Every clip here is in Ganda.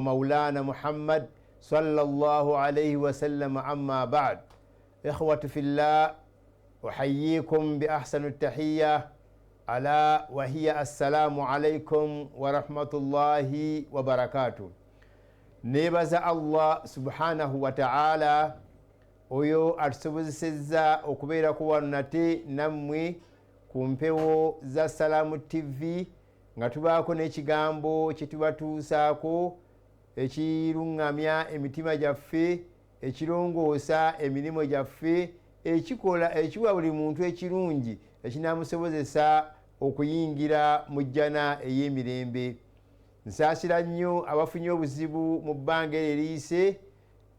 مولانا محمد صلى الله عليه وسلم. أما بعد، إخوة في الله، أحييكم بأحسن التحية، ألا وهي السلام عليكم ورحمة الله وبركاته. Nebaza Allah subhanahu wataala oyo atusobozesezza okubeerako wano nate nammwe ku mpewo za Salaamu TV, nga tubaako n'ekigambo kye tubatuusaako ekiruŋŋamya emitima gyaffe, ekirongoosa emirimu gyaffe, ekikola ekiwa buli muntu ekirungi ekinamusobozesa okuyingira mu jjana ey'emirembe. Nsaasira nnyo abafunye obuzibu mu bbanga eryo eriyise,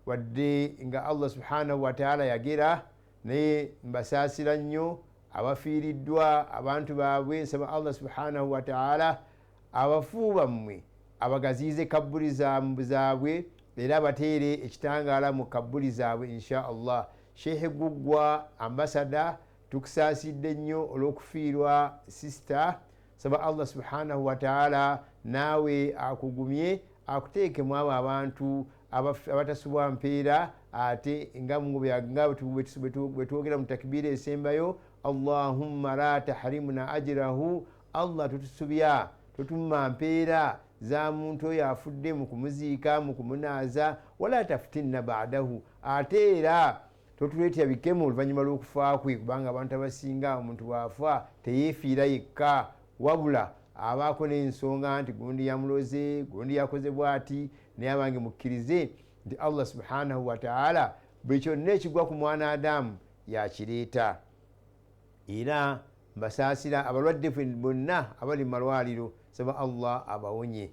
wadde nga Allah subhanahu wataala yagera, naye mbasaasira nnyo abafiiriddwa abantu baabwe. Nsaba Allah subhanahu wataala abafu bammwe abagaziize kabbuli zaabwe era abateere ekitangaala mu kabbuli zaabwe, insha Allah. Sheikh Guggwa ambasada, tukusaasidde nnyo olw'okufiirwa sister. Saba Allah subhanahu wataala naawe akugumye, akuteekemu abo abantu abatasubwa mpeera. Ate nga bwe twogera mu takibiira esembayo, "Allahumma la tahrimna ajrahu", Allah tutusubya totumma mpeera za muntu oyo afudde mu kumuziika, mu kumunaaza. Wala taftinna badahu, ate era totuleetera bikemo oluvannyuma lw'okufa kwe, kubanga abantu abasinga omuntu bw'afa teyeefiira yekka, wabula abaako n'ensonga nti gundi yamuloze, gundi yakoze bwati. Naye abange, mukkirize nti Allah subhanahu wataala buli kyonna ekigwa ku mwana Adamu yakireeta. Era mbasaasira abalwadde bonna abali mu malwaliro, saba Allah abawonye.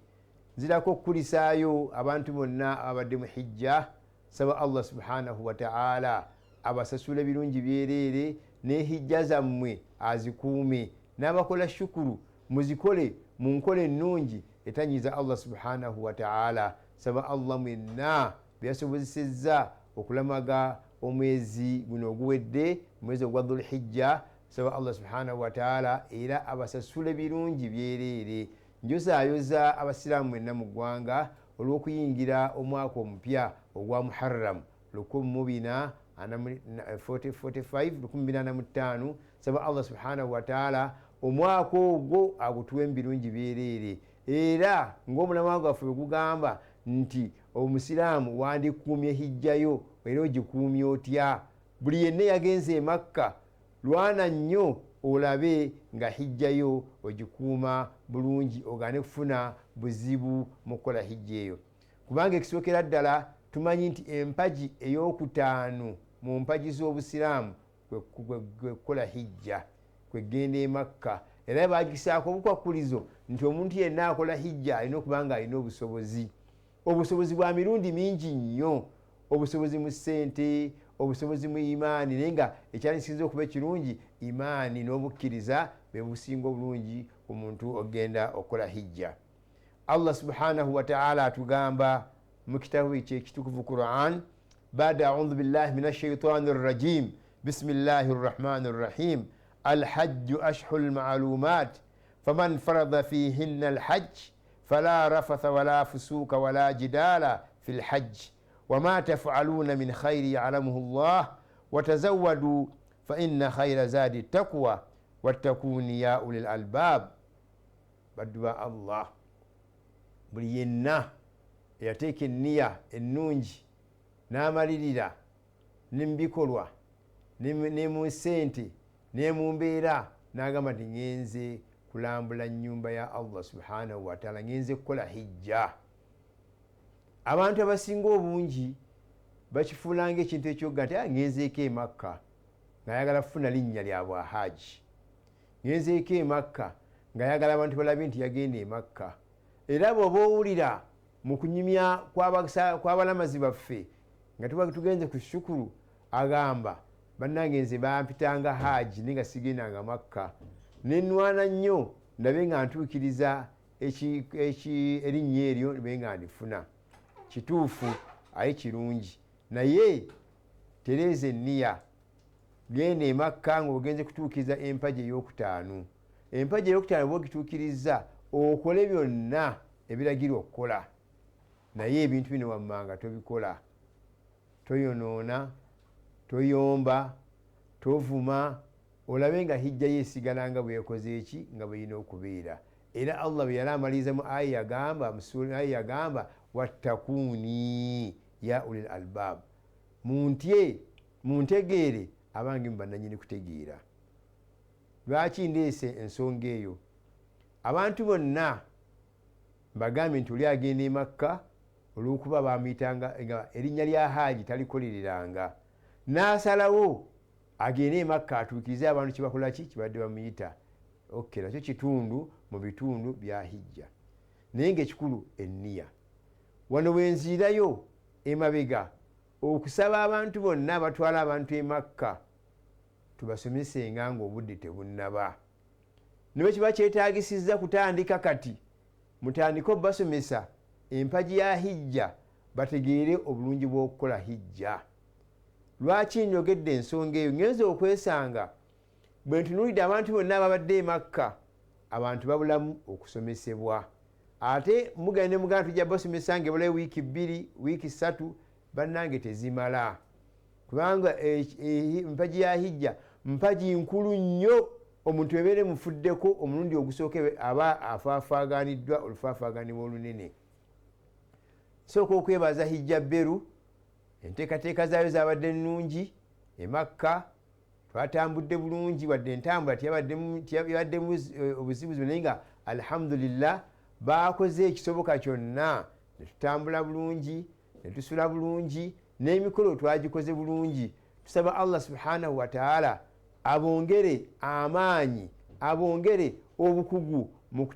Nzirako okukulisaayo abantu bonna ababadde mu hijja, saba Allah subhanahu wataala abasasula ebirungi byereere, n'ehijja zammwe azikuume, n'abakola shukuru muzikole mu nkola ennungi etanyiza Allah subhanahu wataala. Saba Allah mwenna byeyasobozesezza okulamaga omwezi guno oguwedde, omwezi ogwa Dhulhijja, saba Allah subhanahu wataala era abasasule birungi byereere. Njozaayoza abasiraamu mwenna mu ggwanga olw'okuyingira omwaka omupya ogwa Muharram 1445. Saba Allah subhanahu wataala omwaka ogwo agutuwe mu birungi byereere, era ng'omulamwa gwaffe bwe gugamba nti omusiraamu wandikuumye hijjayo, era ogikuumye otya? Buli yenna yagenze emakka, lwana nnyo olabe nga hijjayo ogikuuma bulungi, ogane kufuna buzibu mu kukola hijja eyo, kubanga ekisookera ddala tumanyi nti empagi eyokutaano mu mpagi z'obusiraamu kwe kukola hijja, kwegenda emakka. Era bagisaako obukwakulizo nti omuntu yenna akola hijja alina okuba nga alina obusobozi. Obusobozi bwa mirundi mingi nnyo, obusobozi mu ssente, obusobozi mu imaani, naye nga ekyalisinza okuba ekirungi imaani n'obukkiriza bwe businga obulungi ku muntu ogenda okukola hijja. Allah subhanahu wataala atugamba mu kitabu ekyo ekitukuvu Quran, bada audhu billahi min ashaitani rrajim, bismillahi rrahmani rrahim, alhajju ashhu lmalumat faman farada fihinna alhajj fala rafatha wala fusuka wala jidala fi lhajj wama tafaluna min khairi yalamuhu llah watazawadu faina khaira zadi taqwa wattakuni ya uli lalbab. Baddu ba Allah, buli yenna eyateeka enniya ennungi n'amalirira ne mubikolwa ne mu ssente ne mu mbeera, n'agamba nti ngenze kulambula nnyumba ya Allah subhanahu wataala, ngenze kukola hijja. Abantu abasinga obungi bakifuulanga ekintu ekyoga nti ngenzeeko emakka ngaayagala kufuna linnya lya bwahaji, ngenzeeko emakka ngaayagala abantu balabe nti yagenda emakka. Era bw'oba owulira mu kunyumya kw'abalamazi baffe nga tuba tugenze ku shukuru, agamba, "Bannange, nze bampitanga haaji naye nga sigendanga Makka, nenwana nnyo ndabe nga ntuukiriza erinnya eryo nabe nga ndifuna." Kituufu, aye kirungi, naye tereeza enniya. Genda emakka ng'ogenze kutuukiriza empagi eyokutaano. Empagi eyokutaano bwogituukiriza, okole byonna ebiragirwa okukola. Naye ebintu bino wammanga tobikola, toyonoona, toyomba, tovuma, olabe nga hijja ye esigala nga bwekoze eki, nga bweyina okubeera. Era Allah bwe yali amaliriza mu aya yagamba, mu aya yagamba wattakuuni ya ulil albab, muntye, muntegeere abange mu bannannyini kutegeera. Lwaki ndeese ensonga eyo? Abantu bonna mbagambye nti oli agenda e Makka olw'okuba bamuyitanga nga erinnya lya haaji talikolereranga, n'asalawo agende e Makka atuukirize abantu kyebakola ki kibadde bamuyita. Okay, nakyo kitundu mu bitundu bya hijja, naye ngaekikulu enniya. Wano wenziirayo emabega okusaba abantu bonna abatwala abantu e Makka tubasomesenga ng'obudde tebunnaba. Ne bwe kiba kyetaagisizza kutandika kati, mutandike obasomesa empagi ya hijja bategeere obulungi bw'okukola hijja. Lwaki njogedde ensonga eyo? Ngenze okwesanga bwe ntunuulidde abantu bonna ababadde e Makka, abantu babulamu okusomesebwa. Ate mugenda ne mugamba tujja basomesa ng'ebulayo wiiki 2, wiiki 3, bannange tezimala, kubanga empagi ya hijja mpagi nkulu nnyo. Omuntu ebeere mufuddeko omulundi ogusooka aba afaafaaganiddwa olufaafaaganibwa olunene. Nsooka okwebaza hijja bberu, enteekateeka zaayo zaabadde nnungi. E Makka twatambudde bulungi, wadde entambula teyabaddemu obuzibuzibu, naye nga alhamdulillah baakoze ekisoboka kyonna ne tutambula bulungi, ne tusula bulungi, n'emikolo twagikoze bulungi. Tusaba Allah subhanahu wataala abongere amaanyi, abongere obukugu mu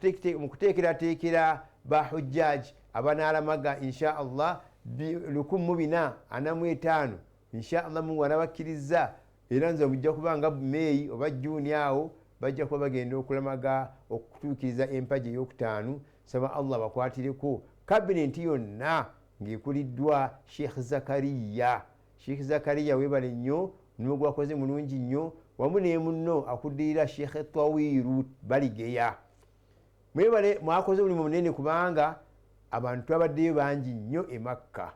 kuteekerateekera bahujjaji abanaalamaga insha Allah 1445 insha Allah. Mungu anabakkiriza, era nze mujja kuba nga Meeyi oba Juuni awo bajja kuba bagenda okulamaga okutuukiriza empagi eyokutaano. Saba Allah bakwatireko kabinenti yonna ng'ekuliddwa Sheikh Zakariya. Sheikh Zakariya weebale nnyo, omulimu gwakoze mulungi nnyo, wamu ne munno akuddirira Sheikh Tawiru Baligeya. Mwebale, mwakoze omulimu munene, kubanga abantu twabaddeyo bangi nnyo e Makka.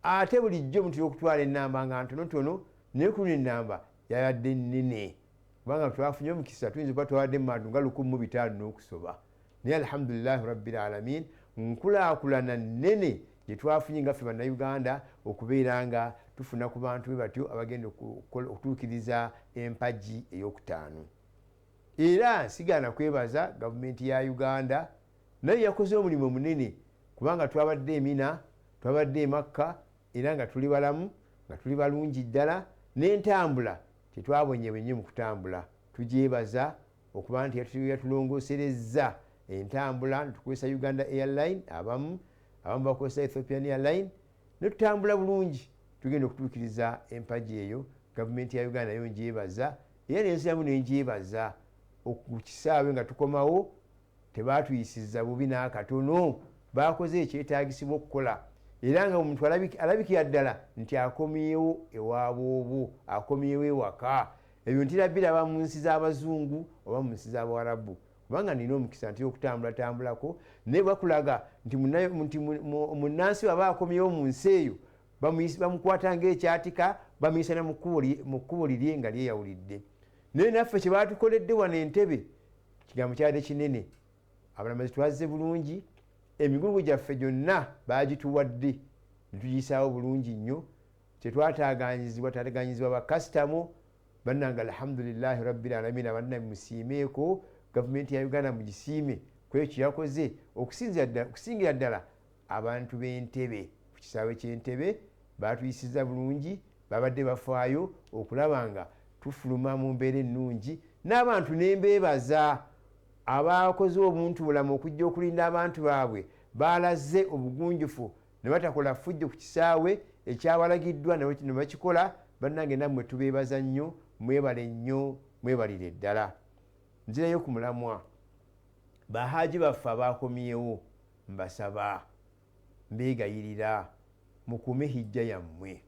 Ate bulijjo mutera okutwala ennamba nga ntonotono, naye ku luno ennamba yabadde nnene, kubanga twafunye omukisa tuyinza okuba twabadde mu bantu nga 1500 n'okusoba. Naye alhamdulillahi rabbil alamin, nkulaakulana nnene gye twafunye nga ffe bannayuganda okubeera nga tufuna ku bantu bwe batyo abagenda okutuukiriza empagi eyokutaano. Era nsigaana kwebaza gavumenti ya Uganda, naye yakoze omulimu munene, kubanga twabadde Emina, twabadde e Makka, era nga tuli balamu, nga tuli balungi ddala, n'entambula tetwabonyebonye mu kutambula. Tugyebaza okuba nti yatulongooserezza entambula, netukozesa Uganda Airline, abamu bakozesa Ethiopian Airline, netutambula bulungi tugenda okutuukiriza empagi eyo. Gavumenti ya Uganda nayo ngyebaza, era nensiramu nengyebaza ku kisaawe nga tukomawo tebaatuyisiza bubi n'akatono, bakoze ekyetaagisibwa okukola, era nga omuntu alabikira ddala nti akomyewo ewaabwobwo, akomyewo ewaka. Ebyo ntera biraba mu nsi z'abazungu oba mu nsi z'abawarabu, kubanga nina omukisa nti okutambulatambulako, naye bakulaga nti munnansi waba akomyewo mu nsi eyo bamukwata ng'ekyatika, bamuyisa mu kkubo lirye nga lyeyawulidde. Naye naffe kye baatukoledde wano Entebe kigambo kyabadde kinene. Abalamazi twazze bulungi, emigugu gyaffe gyonna baagituwadde ne tugiyisaawo bulungi nnyo, tetwataaganyizibwa taataganyizibwa bakasitamu bannange. Alhamdulillahi rabbil alamin, abantu nabe musiimeeko gavumenti ya Uganda, mugisiime ku ekyo kyeyakoze, okusingira ddala abantu b'Entebe. Ku kisaawe ky'Entebe batuyisiza bulungi, babadde bafaayo okulaba nga tufuluma mu mbeera ennungi. N'abantu nembeebaza abakoze obuntu bulamu okujja okulinda abantu baabwe, balaze obugunjufu ne batakola ffujjo ku kisaawe ekyabalagiddwa ne bakikola. Bannange nammwe tubeebaza nnyo, mwebale nnyo, mwebalire ddala. Nzirayo ku mulamwa. Bahaaji baffe abakomyewo, mbasaba, mbeegayirira mukuume hijja yammwe.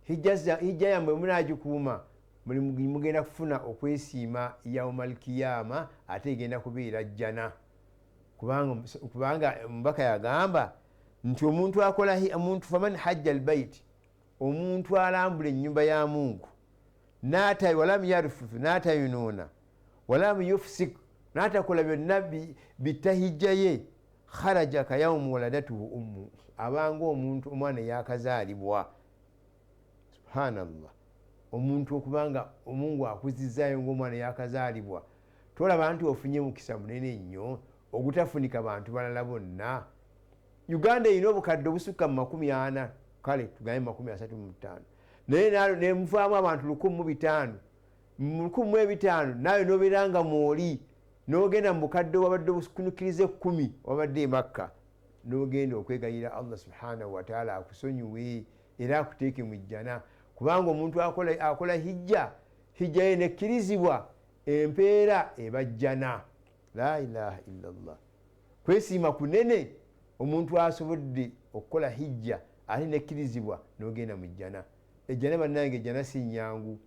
Hijja yammwe munaagikuuma, mugenda kufuna okwesiima yaumal kiyama, ate egenda kubeera jjana, kubanga omubaka yagamba Nti omuntu akola omuntu, faman hajja albaiti, omuntu alambula ennyumba ya Mungu, walam yarfuthu, n'atayonoona, walam yufsik, n'atakola byonna bitta hijja ye, kharaja kayaumu waladatuhu ummu, abanga omuntu omwana eyakazaalibwa. Subhanallah, omuntu okubanga Omungu akuzizaayo ngaomwana eyakazaalibwa, tolaba nti ofunye mukisa munene nnyo ogutafunika bantu balala bonna? Uganda erina obukadde obusukka mu 40, kale tugambe 35, naye nemuvaamu abantu 1500, mu 1500 naawe nobeera nga mwoli, nogenda mu bukadde wabadde obukunukiriza 10 wabadde emakka, nogenda okwegayira Allah subhanahu wataala akusonyiwe era akuteeke mu jjana. Kubanga omuntu akola hijja, hijja ye nekkirizibwa, empeera ebajjana. La ilaha illallah. Kwesiima kunene omuntu asobodde okukola hijja ate nekkirizibwa nogenda mu jjana. Ejjana bannange, ejjana si nyangu.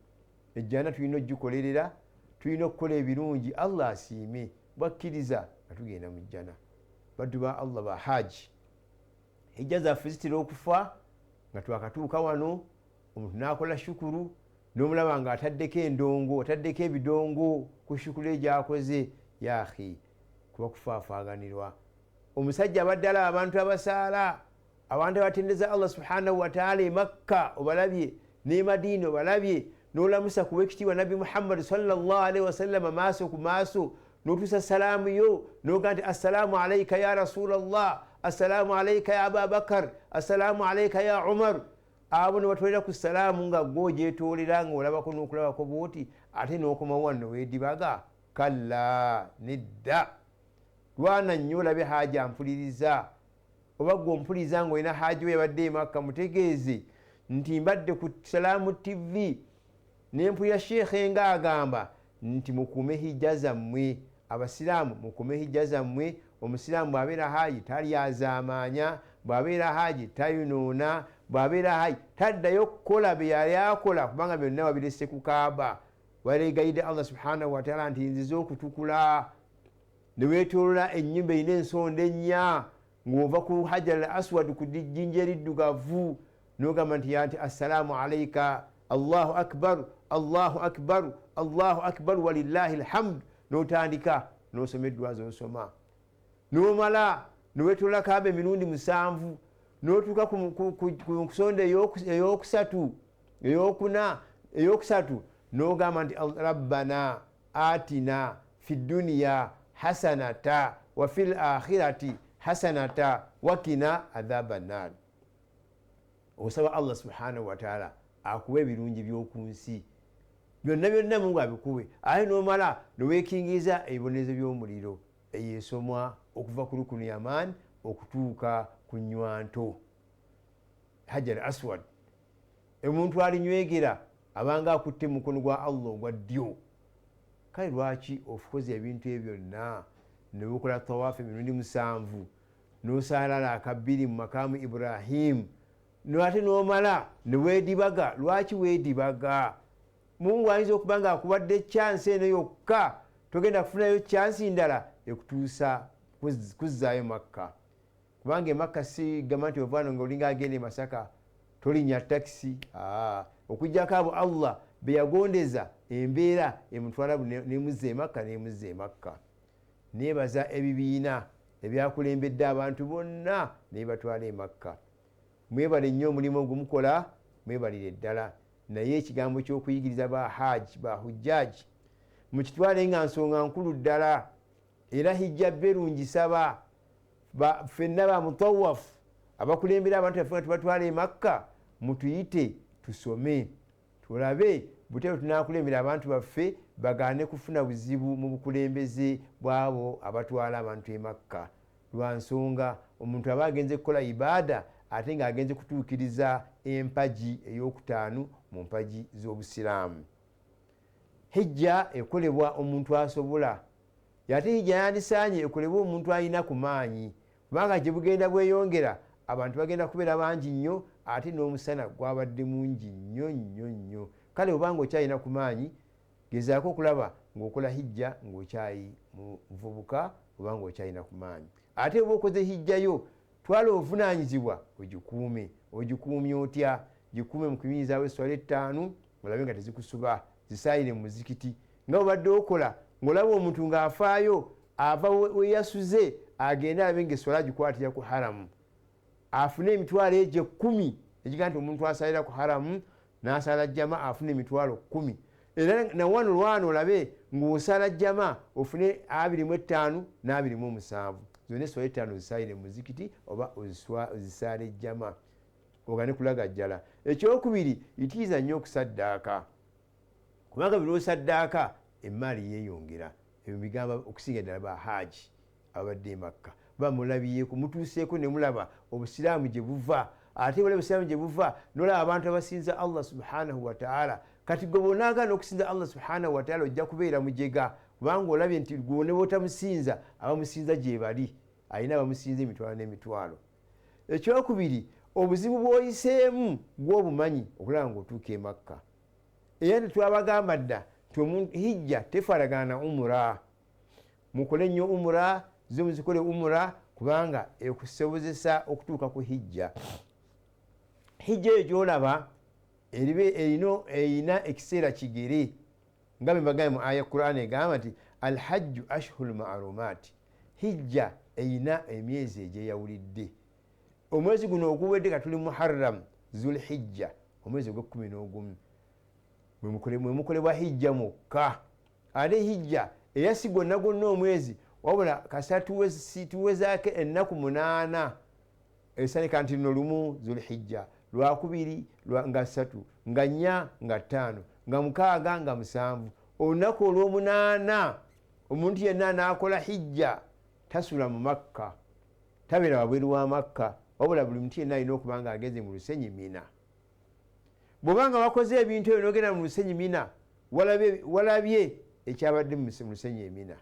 Ejjana tulina ogikolerera, tulina okukola ebirungi Allah asiime, bwakkiriza nga tugenda mu jjana. Baddu ba Allah, ba haji, hijja zaffe zitera okufa nga twakatuuka wano, omuntu nakola shukuru nomulaba nga ataddeko endongo, ataddeko ebidongo ku shukuru egyakoze. Yahi, kuba kufaafaaganirwa. Omusajja abadde alaba abantu abasaala, abantu abatendeza Allah subhanahu wataala emakka obalabye, nemadiina obalabye, nolamusa kuwa ekitiibwa Nabbi Muhammadi sallallahu alaihi wasallama maaso ku maaso, notuusa salaamu yo noga nti assalaamu alaika ya rasulallah, assalaamu alaika ya Ababakar, assalaamu alaika ya Umar. Abo nebatolera ku salaamu nga gwe ogyetolera nga olabako nokulabako bwoti, ate nokoma wano wedibaga. Kalla, nedda, lwana nnyo olabe haja mpuliriza. Oba gwe ompuliriza nga olina haji we yabadde emakka, mutegeeze nti mbadde ku Salaamu TV nempulira sheekhe nga agamba nti mukuume hijja zammwe. Abasiraamu, mukuume hijja zammwe. Omusiraamu bw'abeera haji talyazaamaanya, bw'abeera haji tayonoona, bw'abeera haji taddayo kukola bye yali akola, kubanga byonna wabirese ku Kaaba. Walegayidde Allah subhanahu wataala nti nzize okutukula, neweetolola ennyumba erina ensonda ennya ng'ova ku Hajar al Aswad, ku dijjinja eriddugavu, nogamba nti yanti assalaamu alaika, Allahu akbar, Allahu akbar, Allahu akbar, walillahi lhamdu. Notandika nosoma eddwa zosoma, nomala newetolola Kaaba emirundi 7, notuuka ku nsonda eyokusatu, eyokuna, eyokusatu, nogamba nti rabbana atina fi duniya hasanata wa fi lakhirati hasanata wakina adhaba nar. Osaba Allah subhanahu wataala akuwa ebirungi byoku nsi byonna byonna, Mungu abikuwe, ate nomala newekingiriza ebibonerezo by'omuliro. Eyo esomwa okuva ku rukunu yamaani okutuuka ku nywanto Hajar Aswad. Omuntu alinywegera abanga akutte mukono gwa Allah ogwa ddyo. Kale lwaki ofukoze ebintu ebyo byonna, nebukola tawaafu emirundi 7, nosaalala akabbiri mu makamu Ibrahimu, ate nomala newedibaga? Lwaki wedibaga? Mungu ayinza okuba nga akuwadde chansi eno yokka, togenda kufunayo chansi ndala ekutuusa kuzzaayo Makka. Kubanga emakka sigamba nti ovaano nga olinga agenda e Masaka, tolinnya takisi, okujjako abo Allah beyagondeza embeera emutwala nemuzza emakka, nemuzza emakka. Nebaza ebibiina ebyakulembedde abantu bonna nebatwala emakka. Mwebale nnyo omulimu ogumukola, mwebalire ddala. Naye ekigambo ky'okuyigiriza ba haji, ba hujjaji, mukitwale nga nsonga nkulu ddala. Era hijja berungisaba ffenna ba mutawafu abakulembera abantu baffe nga tubatwala emakka, mutuyite tusome tulabe butya bwe tunakulembera abantu baffe bagaane kufuna buzibu mu bukulembeze bwabo abatwala abantu emakka. Lwa nsonga omuntu aba agenze kukola ibaada, ate ng'agenze kutuukiriza empagi eyokutaano mu mpagi z'obusiraamu. Hijja ekolebwa omuntu asobola, ate hijja yandisaanye ekolebwa omuntu alina ku maanyi, kubanga gye bugenda bweyongera abantu bagenda kubeera bangi nnyo, ate n'omusana gwabadde mungi nnyo nnyo nnyo. Kale obanga okyalina ku maanyi, gezaako okulaba ng'okola hijja ng'okyali muvubuka oba ng'okyalina ku maanyi. Ate oba okoze hijjayo Twala obuvunanyizibwa ogikuume. Ogikuumye otya? Gikuume mu kuyimirizaawo esswala ettaanu, olabe nga tezikusuba, zisaayire mu muzikiti nga bwobadde okola, ng'olaba omuntu ng'afaayo ava weyasuze agende alabe ng'esswala agikwatira ku haramu, afune emitwalo egyo 10 ekiga nti omuntu asalira ku haramu n'asala jama afune emitwalo 10. Era nawano lwano olabe ng'osala jama ofune 25 n'27, zonna esswala ettaano zisalire mu muzikiti oba ozisaale jama, ogane kulagajjala. Ekyokubiri, yitiriza nnyo okusaddaaka, kubanga buli lwosaddaaka emaali yeeyongera. Ebyo bigamba okusinga ddala bahaaji ababadde e Makka, bamulabyeko, mutuuseeko ne mulaba obusiraamu gye buva. Ate bula obusiraamu gye buva nolaba abantu abasinza Allah subhanahu wataala. Kati gwe bwonaagaana okusinza Allah subhanahu wataala ojja kubeera mujega, kubanga olabye nti gwe ne bwotamusinza abamusinza gye bali, alina abamusinza emitwalo n'emitwalo. Ekyokubiri, obuzibu bw'oyiseemu gw'obumanyi okulaba ng'otuuka e Makka. Era tetwabagamba dda nti hijja tefaanagana na umura. Mukole nnyo umura, zo muzikole umura, kubanga ekusobozesa okutuuka ku hijja. Hijja eyo gy'olaba erina ekiseera kigere, nga bwe mbagambye mu aya Quran egamba nti alhajju ashhuru ma'lumat. Hijja erina emyezi egyeyawulidde. Omwezi guno oguwedde katuli Muharram, Zulhijja, omwezi ogw'ekkumi n'ogumu mwe mukolebwa hijja mwokka. Ate hijja era si gwonna gwonna omwezi, wabula kasita tuwezaako ennaku 8, esanika nti luno lumu Zulhijja, lwakubiri nga 3, nga 4, nga 5, nga 6, nga 7. Olunaku olw'omunaana omuntu yenna anaakola hijja tasula mu Makka, tabeera wabweru wa Makka, wabula buli muntu yenna alina okuba nga agenze mu lusenyi Mina. Bw'obanga wakoze ebintu ebyo n'ogenda mu lusenyi Mina, walabye ekyabadde mu lusenyi Emina,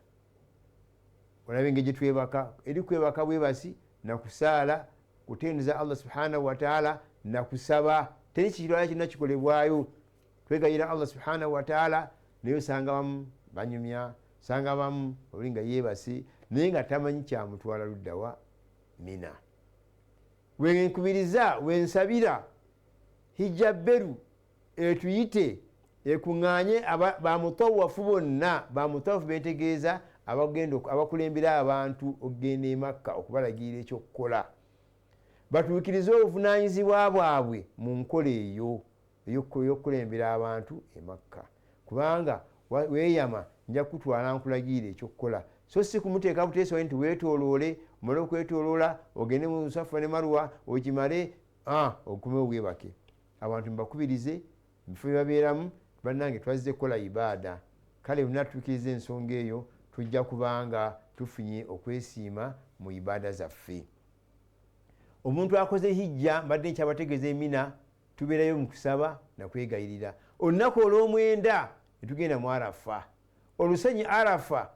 olabye engeri gye twebaka, eri kwebaka bwebasi nakusaala, kutendereza Allah subhanahu wataala nakusaba, teri kirala kyonna kikolebwayo. Twegayira Allah subhanahu wataala, naye osanga bamu banyumya, osanga bamu oli nga yeebase naye nga tamanyi kyamutwala luddawa Mina. Wenkubiriza, wensabira hijja beru etuyite ekuŋŋaanye bamutawafu bonna. Bamutawafu betegeeza abakulembera abantu okugenda e Makka okubalagirira ekyokukola, batuukirize obuvunaanyizibwa bwabwe mu nkola eyo ey'okukulembera abantu e Makka, kubanga weeyama nja kutwala nkulagirira ekyokukola, so si kumuteeka buteesi nti weetooloole, omale okwetooloola ogende mu Safa ne Marwa ogimale, okumewo weebake. Abantu mbakubirize bifo bye babeeramu, bannange twazze kukola ibaada, kale bwe ensonga eyo tujja kubanga tufunye okwesiima mu ibaada zaffe. Omuntu akoze hijja, mbadde nkyabategeeza Emina tubeerayo mu kusaba nakwegayirira. Olunaku olw'omwenda netugenda mu Arafa, olusenyi Arafa.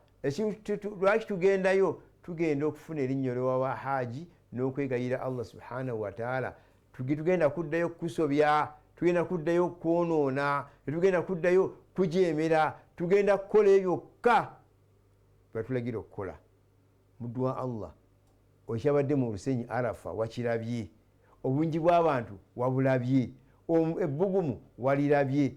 Lwaki tugendayo? Tugenda okufuna erinnya lwa haaji n'okwegayirira Allah subhanahu wataala. Tugenda kuddayo kukusobya, tugenda kuddayo kwonoona, tetugenda kuddayo kujemera, tugenda kukola ebyokka batulagira okukola. Muddu wa Allah, okyabadde mu lusenyi Arafa wakirabye, obungi bw'abantu wabulabye, ebbugumu walirabye,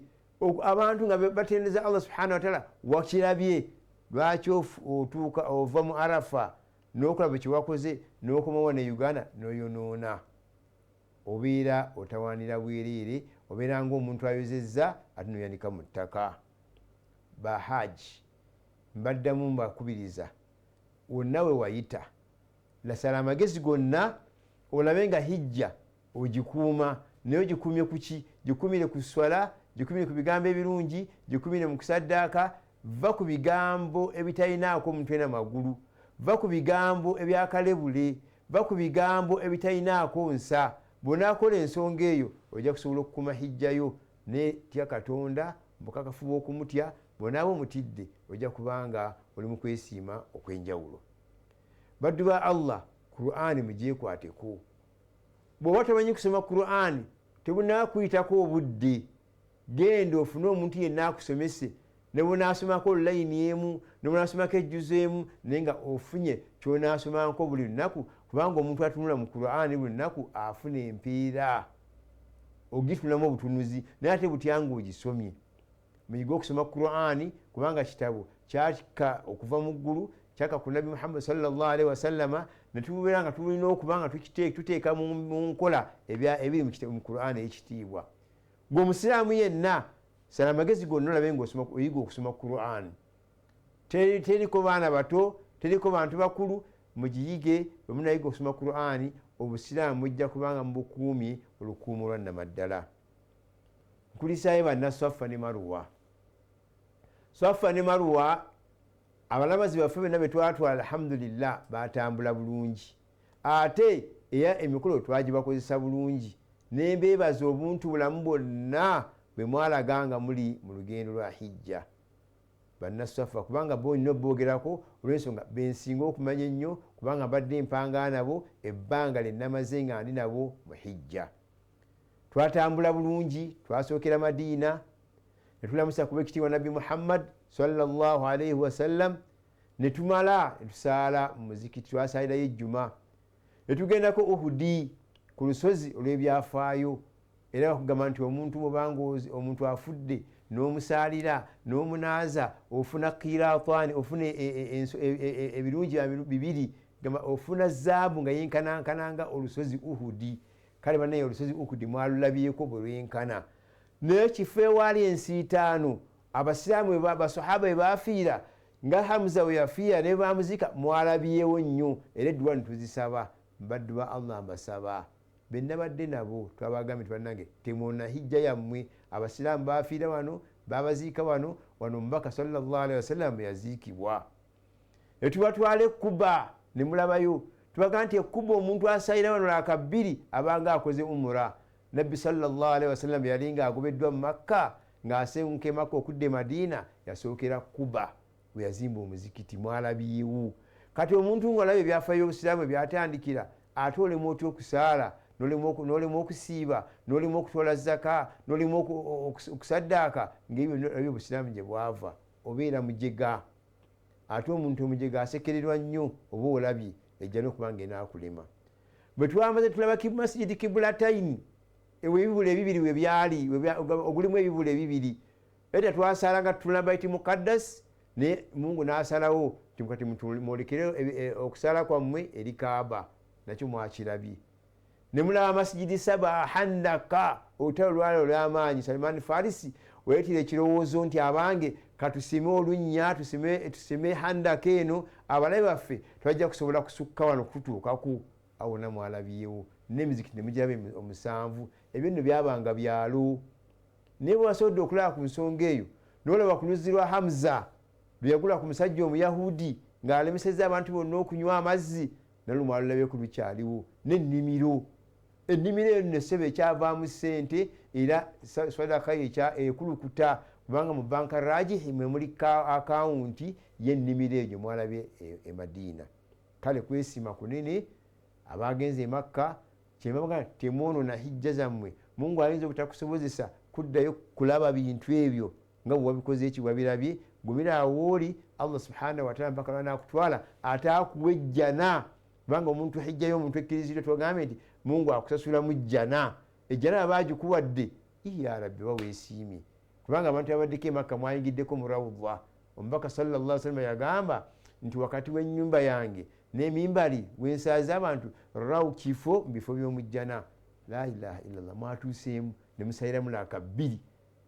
abantu nga batendereza Allah subhanahu wataala wakirabye. Lwaki otuuka ova mu Arafa n'okulaba kyewakoze n'okomawo ne Uganda n'oyonoona? Obeera otawaanira bwereere, obeera ng'omuntu ayozezza ate noyanika mu ttaka. Bahaji mbaddamu mbakubiriza, wonna we wayita lasala amagezi gonna olabe nga hijja ogikuuma, naye ogikuumye kuki? Gikuumire ku swala, gikuumire ku bigambo ebirungi, gikuumire mu kusaddaaka. Va ku bigambo ebitalinaako mutwe na magulu, va ku bigambo ebyakalebule, va ku bigambo ebitalinaako nsa. Bw'onaakola ensonga eyo ojja kusobola okukuuma hijjayo. Netya Katonda mukakafu bw'okumutya, bw'onaaba omutidde ojja kubanga oli mu kwesiima okw'enjawulo. Baddu ba Allah, Qur'ani mugyekwateko. Bw'oba tomanyi kusoma Qur'ani, tebunaakuyitako obudde, genda ofune omuntu yenna akusomese, ne bw'onaasomako layini emu, ne bw'onaasomako ejjuzo emu, naye nga ofunye ky'onaasomako buli lunaku, Kubanga omuntu atunula mu Qur'ani buli lunaku afuna empeera, ogitunulamu obutunuzi, naye ate butya ng'ogisomye. Muyige okusoma Qur'ani, kubanga kitabo kyakka okuva mu ggulu, kyakka ku Nabbi Muhammad sallallahu alaihi wasallama, ne tubeera nga tulina okuba nga tuteeka mu nkola ebiri mu Qur'ani ey'ekitiibwa. Gwe omusiraamu yenna sala amagezi gonna olabe ng'oyiga okusoma Qur'ani. Teriko baana bato, teriko bantu bakulu, mugiyige. Bwe munayiga okusoma Qur'ani, obusiraamu mujja kubanga mubukuumye olukuumo lwa nnamaddala. Nkulisaayo banna Swafa ne Maruwa. Swafa ne Maruwa, abalamazi baffe bonna be twatwala, alhamdulillah, batambula bulungi, ate era emikolo twagibakozesa bulungi. Nembeebaza obuntu bulamu bwonna bwe mwalaga nga muli mu lugendo lwa hijja, bannaswafa, kubanga bo nina oboogerako olw'ensonga bensinga okumanya ennyo, kubanga mbadde mpanga nabo ebbanga lye namaze nga ndi nabo mu hijja. Twatambula bulungi, twasookera Madiina ne tulamusa kuba ekitiibwa Nabbi Muhammad sallallahu alaihi wasallam, ne tumala ne tusaala mu muzikiti, twasaalirayo ejjuma, ne tugendako Uhudi ku lusozi olw'ebyafaayo. Era bakugamba nti omuntu bwobanga omuntu afudde n'omusaalira n'omunaaza, ofuna kiratani, ofuna ebirungi bibiri, gamba ofuna zaabu nga yenkanankananga olusozi Uhudi. Kale bannaye, olusozi Uhudi mwalulabyeko bwe lwenkana, naye kifo ewaali ensiitaano abasiraamu basahaba bwe bafiira, nga Hamza we yafiira ne bamuziika, mwalabyewo nnyo. Era edduwa netuzisaba, mbaddu ba Allah, mbasaba bennabadde nabo, twabagambye nti bannange temwona hijja yammwe, abasiraamu bafiira wano, babaziika wano, wano omubaka sallallahu alaihi wasallam yaziikibwa. Netubatwala ekkuba ne mulabayo, tubaga nti ekkuba omuntu asalira wano laka bbiri abanga akoze umura. Nabbi sallallahu alaihi wasallam yali nga agobeddwa mu Makka, ng'asenguka e Makka okudda e Madiina, yasookera Kuba we yazimba omuzikiti, mwalabyewo. Kati omuntu ng'olaba ebyafaayo by'obusiraamu ebyatandikira, ate olemu otya okusaala, n'olemu okusiiba, n'olemu okutwala zaka, n'olemu okusaddaaka, ng'ebyo byonna olabye obusiraamu gye bwava, obeera mujega. Ate omuntu omujega asekererwa nnyo, oba olabye ejja n'okuba nga enaakulema. Bwe twamaze tulaba masijidi Kibulataini, ewe ebibula ebibiri we byali, ogulimu ebibula ebibiri. Era twasala nga tutula Baiti Mukaddas, naye Mungu n'asalawo nti kati mwolekere okusala kwammwe eri Kaaba, nakyo mwakirabye. Ne mulaba masijidi saba handaka, olutalo lwali olw'amaanyi. Salman Farisi weetira ekirowoozo nti abange katusime olunnya, tusime handaka eno, abalabe baffe tebajja kusobola kusukka wano kututuukaku. Awo namwalabyewo n'emizikiti ne mugiraba omusanvu. Ebyo nno byabanga byalo, naye bwe wasobodde okulaba ku nsonga eyo, n'olaba ku luzzi lwa Hamza lwe yagula ku musajja omuyahudi ng'alemesezza abantu bonna okunywa amazzi, nalwo mwalulabyeko lukyaliwo. N'ennimiro, ennimiro eyo nno essebe ekyavaamu ssente, era sadaka ekulukuta, kubanga mu banka Rajihi mwe muli akawunti y'ennimiro eyo mwalabye e Madiina. Kale kwesiima kunene abagenze e Makka. Kyebabaga temwonona hijja zammwe. Mungu ayinza obutakusobozesa kuddayo kulaba bintu ebyo nga bwe wabikoze eki wabirabye. Gumira awooli Allah subhanahu wataala mpaka lwanakutwala ate akuwa ejjana, kubanga omuntu hijja y'omuntu ekkirizibwa, twagambye nti Mungu akusasula mu jjana. Ejjana aba agikuwadde, ya Rabbi, oba weesiimye, kubanga abantu abaddeko e Makka mwayingiddeko mu rawudha. Omubaka sallallahu alaihi wasallam yagamba nti wakati w'ennyumba yange n'emimbali wensaaza abantu raw kifo mu bifo by'omujjana. La ilaha illallah, mwatuuseemu ne musayiramu laka bbiri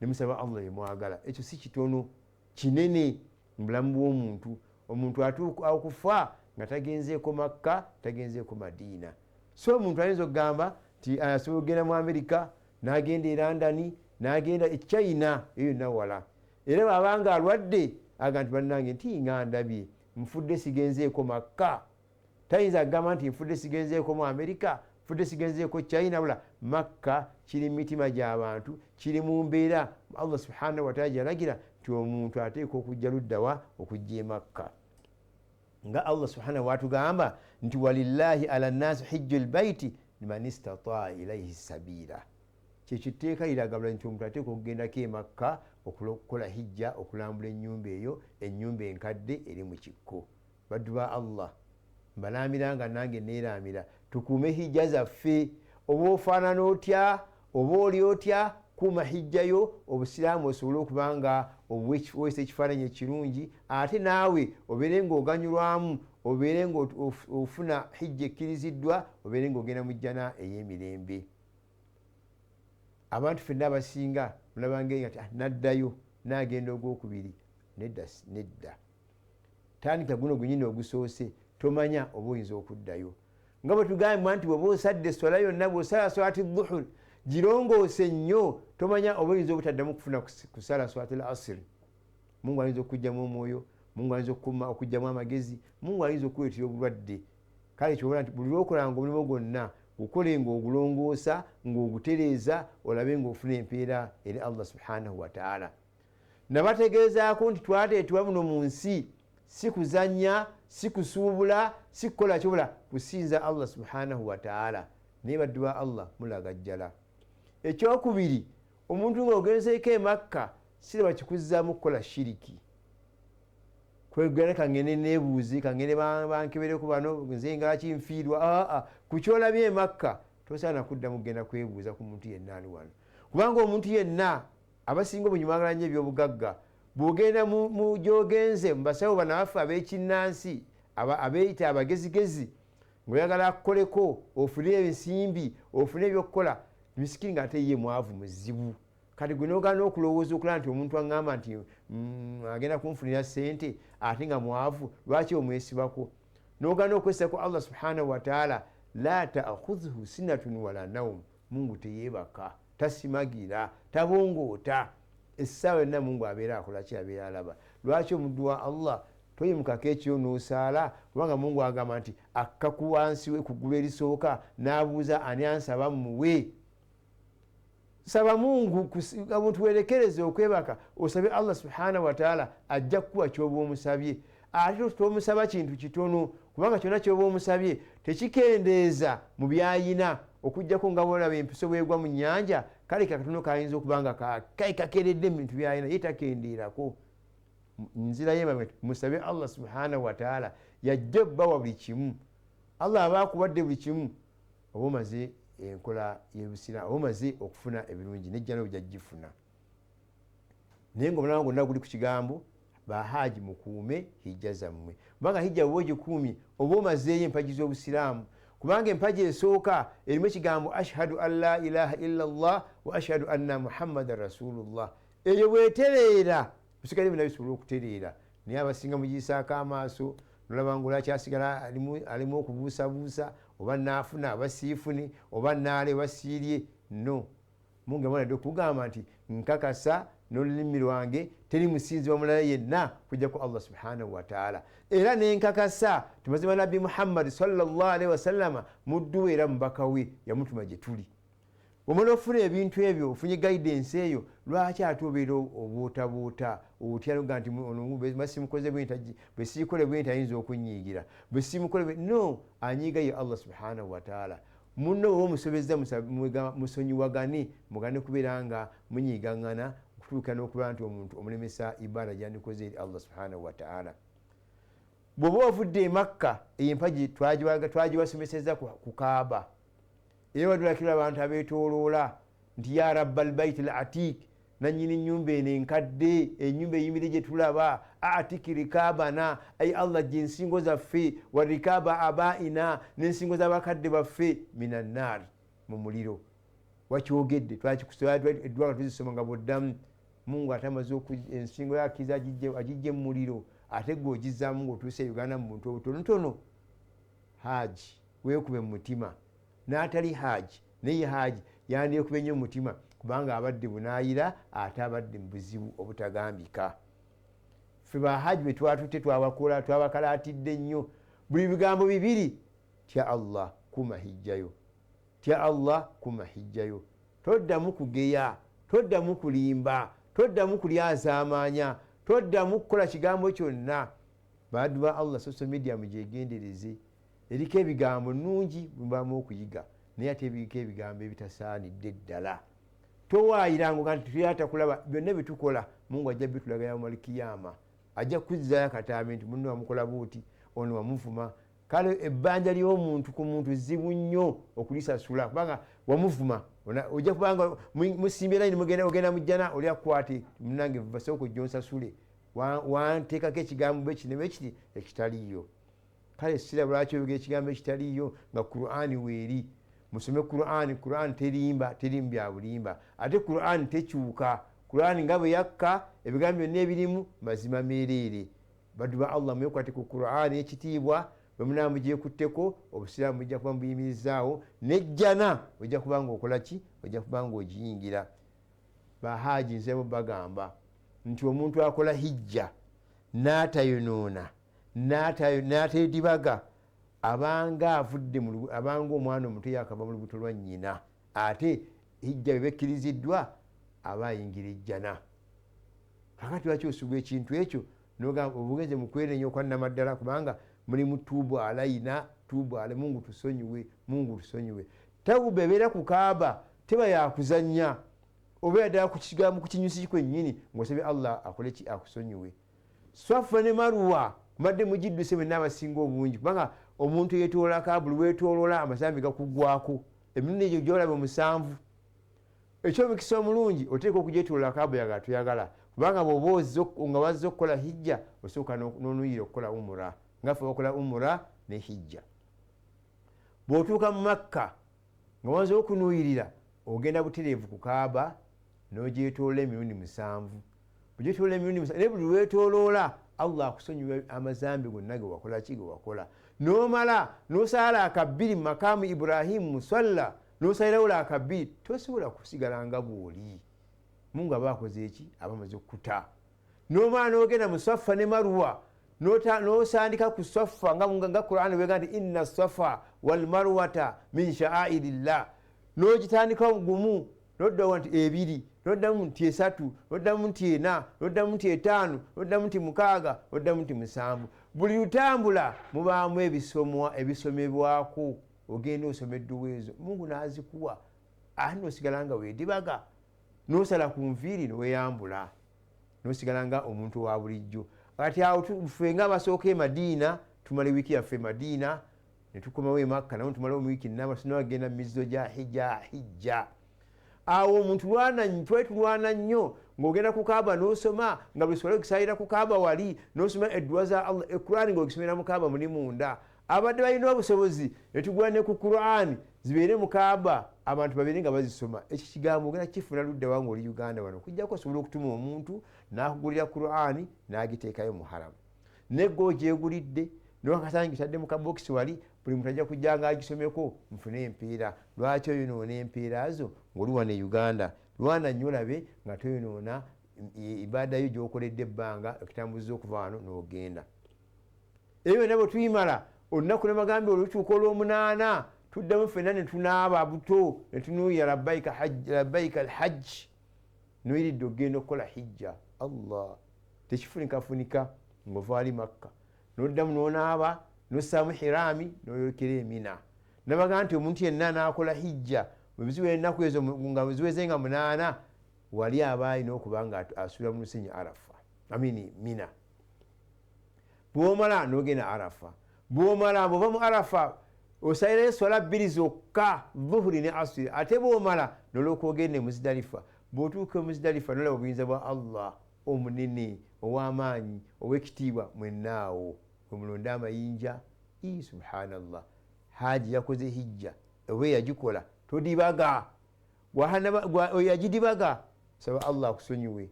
ne musaba Allah yemwagala. Ekyo si kitono, kinene mu bulamu bw'omuntu. Omuntu atuuka okufa nga tagenzeeko Makka, tagenzeeko Madiina. So omuntu ayinza okugamba nti asobola okugenda mu Amerika, n'agenda e London, n'agenda e China, eyo yonna wala. Era bw'abanga alwadde aga nti bannange nti nga ndabye nfudde sigenzeeko Makka, tayinza kugamba nti nfudde sigenzeeko mu Amerika, nfudde sigenzeeko China. Wabula Makka kiri mu mitima gy'abantu, kiri mu mbeera Allah subhanahu wataala gyeyalagira nti omuntu ateekwa okujja luddawa, okujja e Makka, nga Allah subhanahu watugamba nti walillahi ala nnasi hijju lbaiti liman istataa ilaihi sabiila. Kyekyo etteeka liragabula nti omuntu ateekwa okugendako e Makka okukola hijja, okulambula ennyumba eyo, ennyumba enkadde eri mu kikko. Baddu ba Allah, Mbalaamira nga nange neeraamira, tukuume hijja zaffe. Oba ofaanana otya, oba oli otya, kuuma hijjayo, obusiraamu osobole okuba nga obuweesa ekifaananyi ekirungi, ate naawe obeere ng'oganyulwamu, obeere ng'ofuna hijja ekkiriziddwa, obeere ng'ogenda mu jjana ey'emirembe. Abantu fenna abasinga mulaba ngeri nga naddayo n'agenda ogwokubiri. Nedda, nedda, tandika guno gunyini ogusoose, tomanya oba oyinza okuddayo. Nga bwe tugambibwa nti bweba osadde eswala yonna, bw'osala swalati dhuhur, girongoose nnyo, tomanya oba oyinza obutaddamu kufuna kusala swalati l asiri. Mungu ayinza okugjamu omwoyo, Mungu ayinza okugjamu amagezi, Mungu ayinza okuleetera obulwadde. Kale kyobola nti buli lwokolanga omulimu gwonna, gukole ng'ogulongoosa, ng'ogutereeza, olabe ng'ofuna empeera eri Allah subhanahu wataala. Nabategeezaako nti twateetebwa muno mu nsi si kuzanya, si kusuubula, si kukola kyobola kusinza Allah subhanahu wataala. Naye baddu ba Allah, mulagajjala. Ekyokubiri, omuntu ng'ogenzeeko emakka, siraba kikuzzaamu kukola shiriki, kwegera kangende nebuuze, kangende bankebereko bano, nze ngaki nfiirwa. Aa, ku kyolabye emakka tosaana kuddamu kugenda kwebuuza ku muntu yenna ali wano, kubanga omuntu yenna abasinga obungi mwagala nnyo ebyobugagga. Bw'ogenda mu gyogenze mu basawo banabaffe ab'ekinnansi abeeyita abagezigezi, ng'oyagala akukoleko ofune ensimbi, ofune ebyokukola, misikini ng'ate ye mwavu muzibu. Kati gwe nogaana okulowooza okulaba nti omuntu aŋŋamba nti agenda kunfunira ssente ate nga mwavu, lwaki omwesibako? Nogaana okwesibako Allah subhanahu wataala. La taakhudhuhu sinatun wala naum. Mungu teyeebaka, tasimagira, tabongoota. Essaawa yonna Mungu abeera akolaki? Abeera alaba. Lwaki omuddu wa Allah toyimukako ekiro n'osaala? Kubanga Mungu agamba nti akka ku wansi we ku ggulu erisooka n'abuuza, "Ani ansaba muwe?" Saba Mungu, omuntu werekereze okwebaka, osabe Allah subhanahu wataala, ajja kukuwa kyoba omusabye. Ate tomusaba kintu kitono, kubanga kyonna kyoba omusabye tekikendeeza mu byayina, okugjako nga bolaba empiso bwegwa mu nyanja. Kale kakatono kayinza okuba nga kakeredde mu bintu byayina, ye takendeerako. Nzira ye musabe Allah subhanahu wataala, yajja obbawa buli kimu. Allah aba akuwadde buli kimu, oba omaze enkola yebusiraamu, oba omaze okufuna ebirungi, nejjana ojja gifuna. Naye nga omulama gwonna guli ku kigambo, bahaji mukuume hijja zammwe, kubanga hijja bwoba ogikuumye, oba omazeeyo empagi z'obusiraamu. Kubanga empagi esooka erimu ekigambo ashhadu an la ilaha illa llah wa ashhadu anna muhammadan rasulullah. Eyo bwetereera, bisigadde byonna bisobola okutereera. Naye abasinga mugiyisaako amaaso, nolaba nga olwakyasigala alimu okubuusabuusa, oba naafuna, oba siifune, oba naale, oba siirye. No Mungu yamala okugamba nti nkakasa n'olulimi lwange teri musinzibwa mulala yenna kujjako Allah subhanahu wataala, era nenkakasa timazima Nabbi Muhammadi sallllah alaihi wasallama muddu we era mubaka we, yamutuma gye tuli. Omala ofuna ebintu ebyo, ofunye guidance eyo, lwaki ate obeera obuutabuuta, otya ga nti simukoze bwe siikole bwe nti ayinza okunyiigira, bwe simukole? No, anyiiga ye Allah subhanahu wataala. Munno oba omusobezza, musonyiwagane, mugane kubeera nga munyiigaŋŋana okutuuka n'okuba nti omuntu omulemesa ibaada gyandikoze eri Allah subhanahu wataala. Bw'oba wavudde emakka, eyo empagi twagiwasomeseza ku Kaaba, era wadulakirwa abantu abeetoloola nti ya rabba lbait l atik, nanyini nyumba eno enkadde, enyumba eyimire gye tulaba, atiki rikabana, ai Allah, gye ensingo zaffe, wa rikaba abaina, n'ensingo z'abakadde baffe, minannaar, mu muliro. Wakyogedde, eddwanga tuzisoma nga bwoddamu Mungu ate amaze ensingo yakiza agijje mu muliro, ate gwe ogizaamu ngaotuuse e Uganda mu buntu obutonotono. Haji, weekube mu mutima. N'atali haji, naye haji yandyekube nnyo mu mutima, kubanga abadde bunaayira, ate abadde mu buzibu obutagambika. Ffe bahaji bwe twatutte twabakola, twabakalaatidde nnyo buli bigambo bibiri: tya Allah, kuma hijjayo, tya Allah, kuma hijjayo. Toddamu kugeya, toddamu kulimba, toddamu kulyazaamaanya, toddamu kukola kigambo kyonna. Baddu ba Allah, social media mugyegendereze, eriko ebigambo nungi mubamu okuyiga, naye ate ebiriko ebigambo ebitasaanidde ddala. Towaayiranga nti tuyatakulaba. Byonna byetukola Mungu ajja bitulaga yaumalikiyama, ajja kuzzayo akatambi nti munno wamukola buuti, ono wamuvuma. Kale ebbanja ly'omuntu ku muntu zibu nnyo okulisasula, kubanga wamuvuma. Ojja kubanga musimbye layini, mugenda ogenda mujjana, oli akwate munange, sooka ojja onsasule, wanteekako ekigambo bwe kino bwe kiti ekitaliiyo. Kale siraba lwaki oyogera ekigambo ekitaliiyo nga Qur'ani weeri. Musome Qur'ani. Qur'ani terimba, terimu bya bulimba, ate Qur'ani tekyuka. Qur'ani nga bwe yakka, ebigambo byonna ebirimu mazima meereere. Baddu ba Allah, mwekwate ku Qur'ani ekitiibwa. Bwe munaba mugyekutteko, obusiraamu bujja kuba mubuyimirizaawo, nejjana ojja kuba nga okola ki? Ojja kuba nga ogiyingira. Bahaji, nzebo bagamba nti omuntu akola hijja n'atayonoona, n'ateedibaga, abanga avudde, abanga omwana omuto yakava mu lubuto lwa nnyina. Ate hijja bwe bekkiriziddwa, aba ayingira ejjana. Kakati lwaki osubwa ekintu ekyo nogamba obugenze mu kwerenya okwannamaddala? Kubanga mulimu tubu alaina, tubu ala, Mungu tusonyiwe, Mungu tusonyiwe. Tawuba ebeera ku Kaaba teba yakuzanya, obeera ddala ku kigambo, ku kinyusi kwennyini, ng'osabye Allah akole ki? Akusonyiwe. Swafa ne Maruwa mbadde mugidduse mwenna abasinga obungi, kubanga omuntu yetoola Kaaba, buli weetooloola amazambi gakugwako emirundi egyo gyolaba omusanvu. Ekyomukisa omulungi, oteeka okugyetoola Kaaba yaga tuyagala, kubanga bw'oba nga wazze okukola hijja, osooka n'onuyira okukola umura, nga ffe bakola umura ne hijja. Bw'otuuka mu Makka nga wanze okunuyirira, ogenda butereevu ku Kaaba n'ogyetoola emirundi musanvu. Ogyetoola emirundi musanvu, naye buli lwetoloola Allah akusonyiwa amazambi gonna ge wakola ki? Ge wakola. N'omala n'osaala akabbiri mu makamu Ibrahimu musalla, n'osalirawo akabbiri, tosobola kusigala nga bw'oli. Mungu aba akoze eki? Aba amaze okukuta. N'omala n'ogenda mu Swafa ne Maruwa, n'osandika ku Swafa, nga Quran bwega nti inna safa walmarwata min sha'airillah. N'ogitandika gumu, noddawo nti ebiri, noddamu nti esatu, noddamu nti ena, noddamu nti etaano, noddamu nti mukaaga, noddamu nti musanvu. Buli lutambula mubaamu ebisomwa ebisomebwako, ogenda osoma edduwa ezo, Mungu n'azikuwa, ate nosigala nga weedibaga, nosala ku nviiri, noweyambula, nosigala nga omuntu owa bulijjo. Kati awo ffe nga abasooka e Madiina, tumala ewiiki yaffe e Madiina, netukomawo e Makka, nawo tumalawo mu wiiki namba, tunagenda mu mizizo gya hijja. Awo omuntu twali tulwana nnyo, ng'ogenda ku Kaaba n'osoma, nga buli swala ogisalira ku Kaaba wali, n'osoma edduwa za Allah, Ekurani ng'ogisomera mu Kaaba muli munda. Abadde balina obusobozi netugula ne ku Qurani zibeere mu Kaaba, abantu babeere nga bazisoma. Ekyo kigambo ogenda kifuna ludda wa ng'oli Uganda wano? Okujjako osobola okutuma omuntu n'akugulira Qurani n'agiteekayo mu haramu, negga ogyegulidde nowakasanga gitadde mu kabokisi wali, buli muntu ajja kujja nga agisomeko nfune empeera. Lwaki oyonoona empeera zo ng'oli wano e Uganda? Lwana nnyo olabe nga toyonoona ibaada yo gyokoledde ebbanga okutambuza okuva wano n'ogenda. Ebyo byonna bwe tuyimala, olunaku namagambe olutuuka olw'omunaana, tuddamu ffenna ne tunaaba buto, ne tunuuyira labbaika alhajji, nuyiridde okugenda okukola hijja. Allah, tekifunikafunika ng'ova wali Makka noddamu n'onaaba, nossaamu hirami, n'oyolekera Emina. Nabaga nti omuntu yenna n'akola hijja, bwe ennaku ezo nga ziweze nga munaana, wali aba alina okuba nga asula mu lusenyi Arafa, amini Mina. Bwomala nogenda Arafa, bwomala bwova mu Arafa, osalirayo swala bbiri zokka, dhuhuri ne asiri. Ate bwomala nolwoka ogenda e Muzidalifa. Bw'otuuka e Muzidalifa, nolaba obuyinza bwa Allah omunene, ow'amaanyi, ow'ekitiibwa. Mwennaawo wemulonde amayinja. I subhanallah, haji yakoze hijja oba eyagikola, todibaga. Oyo yagidibaga, saba Allah akusonyiwe,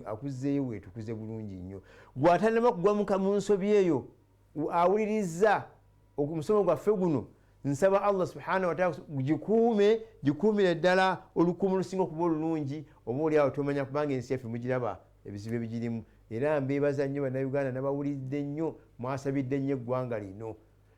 akuzzeeyo weetukuze bulungi nnyo. Gwatanaba kugwa mu nsobi eyo, awuliriza omusomo gwaffe guno, nsaba Allah subhanahu wataala gikuume, gikuumire ddala olukuumu lusinga okuba olulungi. Oba oli awo tomanya, kubanga ensi yaffe mugiraba ebizibu ebigirimu. Era mbeebaza nnyo Bannayuganda, nabawulidde nnyo, mwasabidde nnyo eggwanga lino,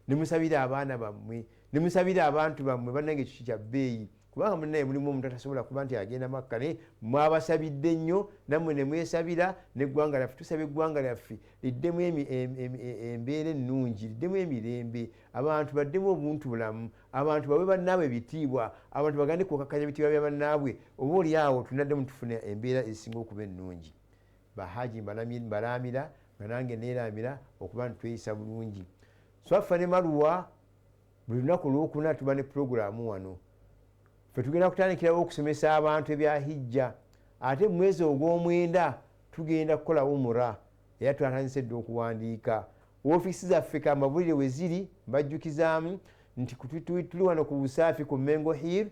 nemusabira abaana bammwe, nemusabira abantu bammwe. Bannange, ekyo kya bbeeyi, kubanga munaye mulimu omuntu atasobola kuba nti agenda Makka, naye mwabasabidde nnyo nammwe nemwesabira neggwanga lyaffe. Tusaba eggwanga lyaffe liddemu embeera ennungi, liddemu emirembe, abantu baddemu obuntu bulamu, abantu bawe bannaabwe ebitiibwa, abantu bagande kukakkanya ebitiibwa bya bannaabwe. Oba oli awo tunaddemu tufuna embeera ezisinga okuba ennungi. Bahaji, mbalamira nga nange neeramira okuba nti tweyisa bulungi. Swaffa ne Maruwa, buli lunaku Olwokuna tuba ne puroguramu wano. Fe tugenda kutandikirawo okusomesa abantu ebya hijja, ate mu mwezi ogw'omwenda tugenda kukola umura, era twatandise dda okuwandiika. Ofiisi zaffe kamabulire we ziri, mbajjukizaamu nti tuli wano ku Busaafi ku Mengo Hill,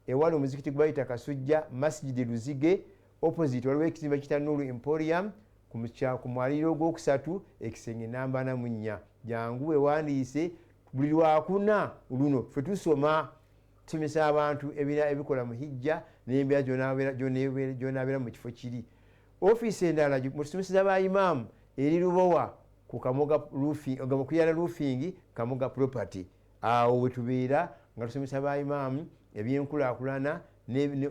ewali omuzikiti gubayita Kasujja, Masjidi Luzige, opposite waliwo ekizimbe kita Nuru Emporium, ku mwaliro ogwokusatu, ekisenge namba 44. Jangu wewandiise. Buli Lwakuna luno fe tusoma, tusomesa abantu ebikola mu hijja n'embeera gyonabeera mu kifo kiri. Ofiisi endala mutusomeseza ba imaamu eri Lubowa ku Kamoga Roofing, Kuyana Roofing, Kamoga Property. Awo wetubeera nga tusomesa ba imaamu ebyenkulaakulana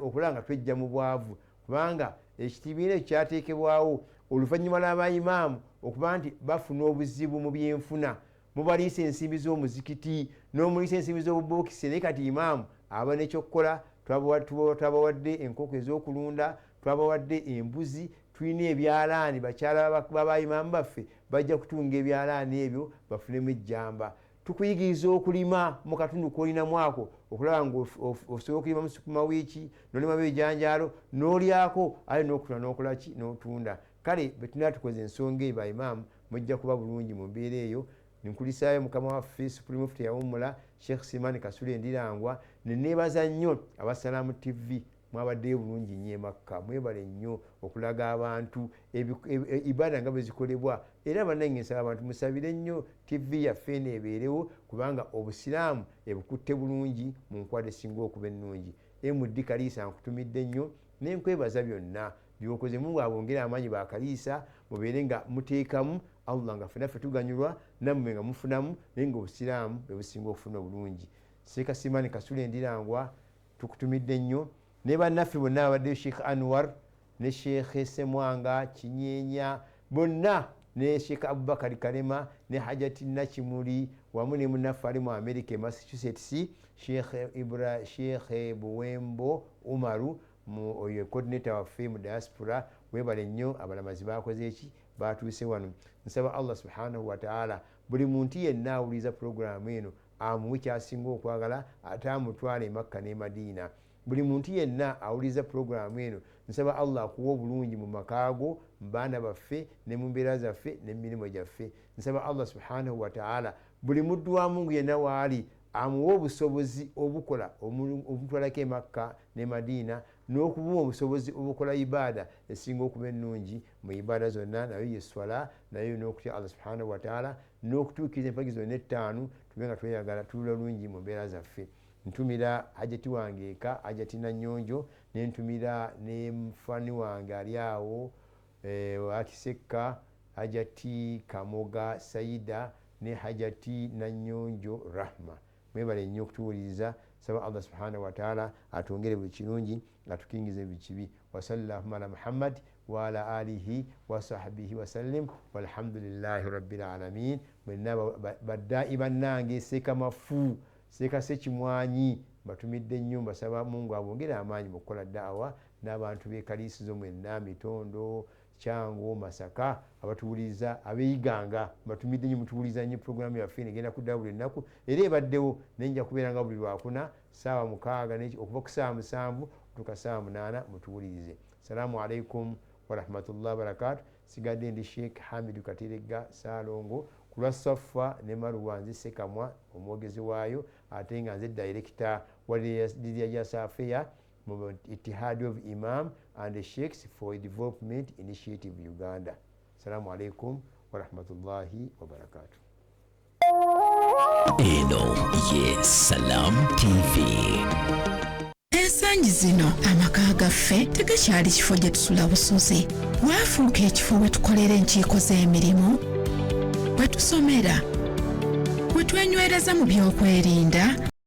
okulaba nga twejja mu bwavu, kubanga ekibiina ekyo kyateekebwawo oluvannyuma lw'abaimaamu okuba nti bafuna obuzibu mu byenfuna. Mubaliisa ensimbi z'omuzikiti n'omuliisa ensimbi z'obubokisi, naye kati imaamu aba nekyokukola. Twabawadde enkoko ez'okulunda, twabawadde embuzi, tulina ebyalaani. Bakyala babaimaamu baffe bajja kutunga ebyalaani ebyo bafunemu ejjamba. Tukuyigiriza okulima mu katundu kolinamu ako, okulaba nga osobola okulimamu sukuma wiiki, nolimamu ebijanjaalo n'olyako, aye n'okutunda n'okolaki n'otunda. Kale bwe tukoze ensonga eyo, baimaamu mujja kuba bulungi mu mbeera eyo. Nkulisaayo mukama waffe Supreme Mufti yawummula, Sheikh Simani Kasule Ndirangwa, neneebaza nnyo Abasalaamu TV. Mwabaddeyo bulungi nnyo emakka, mwebale nnyo okulaga abantu ibada nga bwe zikolebwa. Era bannange, nsaba abantu musabire nnyo TV yaffe eno ebeerewo, kubanga obusiraamu ebukutte bulungi mu nkwata esinga okuba ennungi. Md Kaliisa, nkutumidde nnyo nenkwebaza byonna byokoze. Mungu abongere amaanyi. Bakaliisa, mubeere nga muteekamu Allah, nga ffenaffe tuganyulwa, nammwe nga mufunamu, naye nga obusiraamu bwe businga okufuna obulungi. Seeka Simani Kasule Ndirangwa, tukutumidde nnyo ne bannaffe bonna abaddeyo, Sheikh Anwar ne Sheikh Semwanga Kinyeenya bonna, ne Sheikh Abubakari Kalema ne Hajati Nakimuli, wamu ne munnaffe ali mu America e Massachusetts, Sheikh Ibra, Sheikh Buwembo Umaru, oyo coordinator waffe mu diaspora. Webale nnyo. Abalamazi bakoze eki, batuuse wano. Nsaba Allah subhanahu wataala buli muntu yenna awuliriza puroguramu eno amuwe kyasinga okwagala, ate amutwale emakka ne Madiina. Buli muntu yenna awuliriza puroguramu eno, nsaba Allah akuwa obulungi mu makaago, mu baana baffe, ne mu mbeera zaffe, nemirimu gyaffe. Nsaba Allah subhanahu wataala buli muddu wa Mungu yenna waali amuwe obusobozi obukola obutwalako emakka ne Madiina, n'okumuwa obusobozi obukola ibaada esinga okuba ennungi mu ibaada zonna, nayo yeswala, nayo n'okutya Allah subhanahu wataala n'okutuukiriza empagi zonna ettaano, tube nga tweyagala, tulula bulungi mu mbeera zaffe. Ntumira hajati wange eka, Hajati Nanyonjo, nentumira ne mufani wange ali awo Akisekka, Hajati Kamoga Saida ne Hajati Nanyonjo Rahma. Mwebale nnyo okutuwuliriza. Saba Allah subhanahu wataala atwongere buli kirungi, atukingize buli kibi. Wasallahuma ala Muhammad waala alihi wasahbihi wasallim, walhamdulillahi rabbil alamin. Mwenna baddai bannange, Seeka Mafu, Seeka Sekimwanyi, mbatumidde nnyo. Mbasaba Mungu abongere amaanyi mu kukola daawa, n'abantu b'Ekaliisizo mwenna, Mitondo, Kyango, Masaka, abatuwuliriza abeyiganga, mbatumidde nnyo. Mutuwuliriza nnyo. Puroguramu yaffe eno egenda kuddawo buli lunaku, era ebaddewo, naye nja kubeera nga buli Lwakuna saawa 6, okuva ku saawa 7 okutuuka saawa 8. Mutuwulirize. Salaamu alaikum warahmatullahi wabarakatu. Sigadde ndi Sheikh Hamidu Kateregga Saalongo ku lwa Saffa ne Maruwa. Nze Sekamwa, omwogezi waayo, ate nga nze director wa religious affair mu Ittihad of Imam and Sheikhs for Development Initiative Uganda. Assalamu alaikum warahmatullahi wabarakatu. Eno ye Salam TV. Ensangi zino amaka gaffe tegakyali kifo gye tusula busuzi, waafuuka ekifo we tukolera enkiiko z'emirimu, we tusomera, we twenywereza mu by'okwerinda.